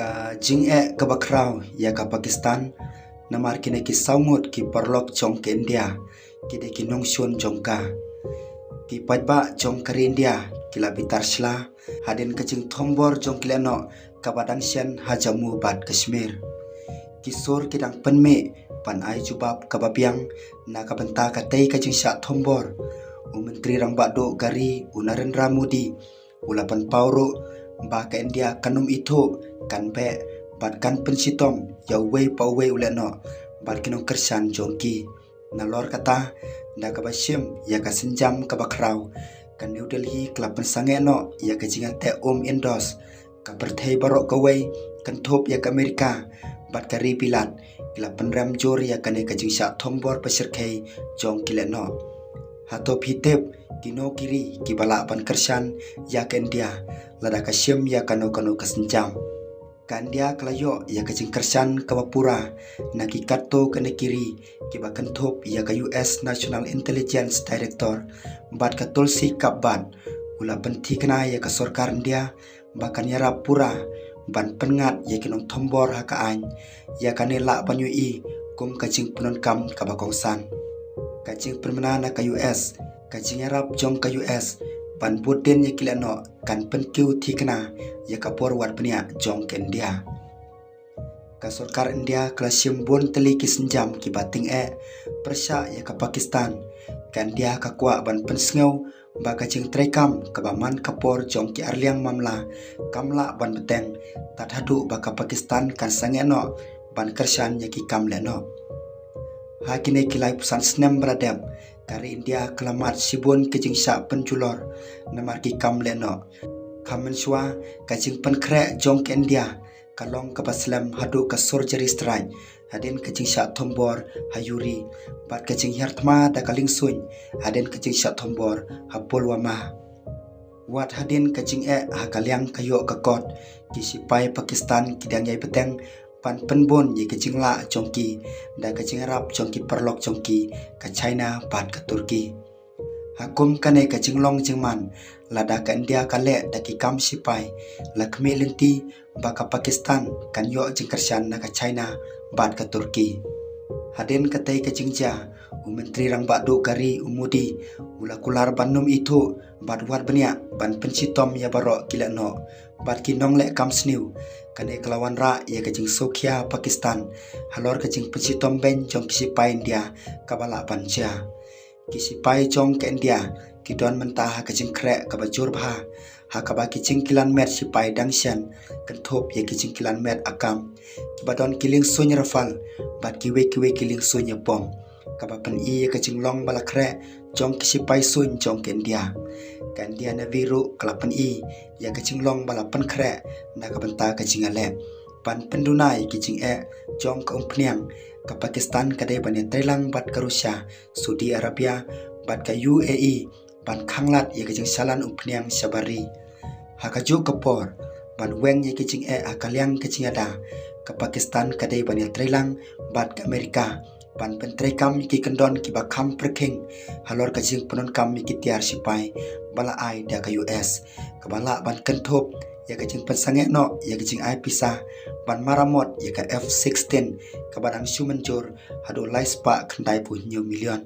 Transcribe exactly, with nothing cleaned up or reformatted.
Ka jingeh kaba khraw ïa ka Pakistan namar kine ki saw ngut ki paralok jong ka India ki dei ki nongshun jong ka. Ki paidbah jong ka ri India ki la bitar shla hadien ka jingthombor jong ki lehnoh kaba dang shen ha Jammu bad Kashmir. Ki sur ki dang pynmih ban ai jubab kaba biang na ka bynta katei ka jingshah thombor. U Myntri Rangbah Duh ka ri, u Narendra Modi, u la pynpaw ruh ba ka India kan ym ithuh, kan beh bad kan pynshitom ïa uwei pa uwei u lehnoh bad ki nongkyrshan jong ki. Nalor kata, da kaba shim ïa ka sienjam kaba khraw, ka New Delhi ka la pynsangeh noh ïa ka jingïateh um INDOS. Ka pyrthei baroh kawei, kynthup ïa ka Amerika bad ka ri Bilat, ki la pynrem jur ïa kane ka jingshah thombor pashyrkhei jong ki lehnoh. Hato phi tip kino ki ri kiba lah ban kyrshan ïa ka India lada ka shim ïa kano kano ka sienjam? Ka India ka la ïoh ïa ka jingkyrshan kaba pura na ki katto katne ki ri, kiba kynthup ïa ka U S National Intelligence Director bad ka Tulsi Gabbard. U la pynthikna ïa ka sorkar India ba kan ïarap pura ban pynngat ïa ki nongthombor ha ka aiñ. Ïa kane lah ban ïohi kum ka jingpyndonkam kaba kongsan. Ka jingpynmyna na ka U S, ka jingïarap jong ka U S ban bud dien ïa ki lehnoh kan pynkiew thikna ïa ka por wad bniah jong ka India. Ka sorkar India ka la shim bun tylli ki sienjam kiba tyngeh pyrshah ïa ka Pakistan. Ka India ka kwah ban pynsngew ba ka jingtreikam kaba man ka por jong ki arliang mamla kam lah ban bteng tad haduh ba ka Pakistan kan sangeh noh ban kyrshan ïa ki kam lehnoh. Ha kine ki laiphew san snem ba la dep, ka ri India ka la mad shibun ki jingshah pynjulor namar ki kam lehnoh. Khamtam shuwa, ka jingpynkhreh jong ka India ka long kaba slem haduh ka surgery strike hadien ka jingshah thombor ha Uri, bad ka jinghiar thma da ka liengsuiñ hadien ka jingshah thombor ha Pulwama. Wat hadien ka jingeh ha ka liang ka ïoh ka kot, ki sipai Pakistan ki dang ïai bteng ban pynbun ïa ka jinglah jong ki da ka jingïarap jong ki paralok jong ki, ka China bad ka Turkey. Ha kum kane ka jinglong jingman, lada ka India ka leh da ki kam sipai, la khmih lynti ba ka Pakistan kan ïoh jingkyrshan na ka China bad ka Turkey. Hadien katei ka jingjia, u Myntri Rangbah Duh ka ri, u Modi, u la kular ban ym ithuh bad wad bniah ban pynshitom ïa baroh ki lehnoh bad ki nongleh kam sniew. Kane ka la wanrah ïa ka jingsngewkhia Pakistan halor ka jingpynshitom beiñ jong ki sipai India kaba lah ban jia. Ki sipai jong ka India ki don mynta ha ka jingkhreh kaba jur bha, ha kaba ki jingkilan met sipai dang shen, kynthup ïa ki jingkilan met akam, kiba don ki liengsuiñ Rafale bad kiwei kiwei ki liengsuiñ ïapom, kaba pyni ïa ka jinglong ba la khreh jong ki sipai suiñ jong ka India. Ka India Navy ruh ka la pyni ïa ka jinglong ba la pynkhreh na ka bynta ka jingïaleh ban pynduna ïa ki jingeh jong ka umphniang. Ka Pakistan ka dei ban ïatreilang bad ka Russia, Saudi Arabia bad ka U A E ban khanglad ïa ka jingshalan umphniang shabar ri. Ha kajuh ka por, ban weng ïa ki jingeh ha ka liang ka jingïada, ka Pakistan ka dei ban ïatreilang bad ka Amerika ban pyntreikam ïa ki kyndon kiba kham pyrkhing halor ka jingpyndonkam ïa ki tiar sipai ba la ai da ka U S, kaba lah ban kynthup ïa ka jingpynsangeh noh ïa ka jingai pisa ban maramot ïa ka F sixteen kaba dang shu mynjur haduh lai spah khyndai phew hynñiew million.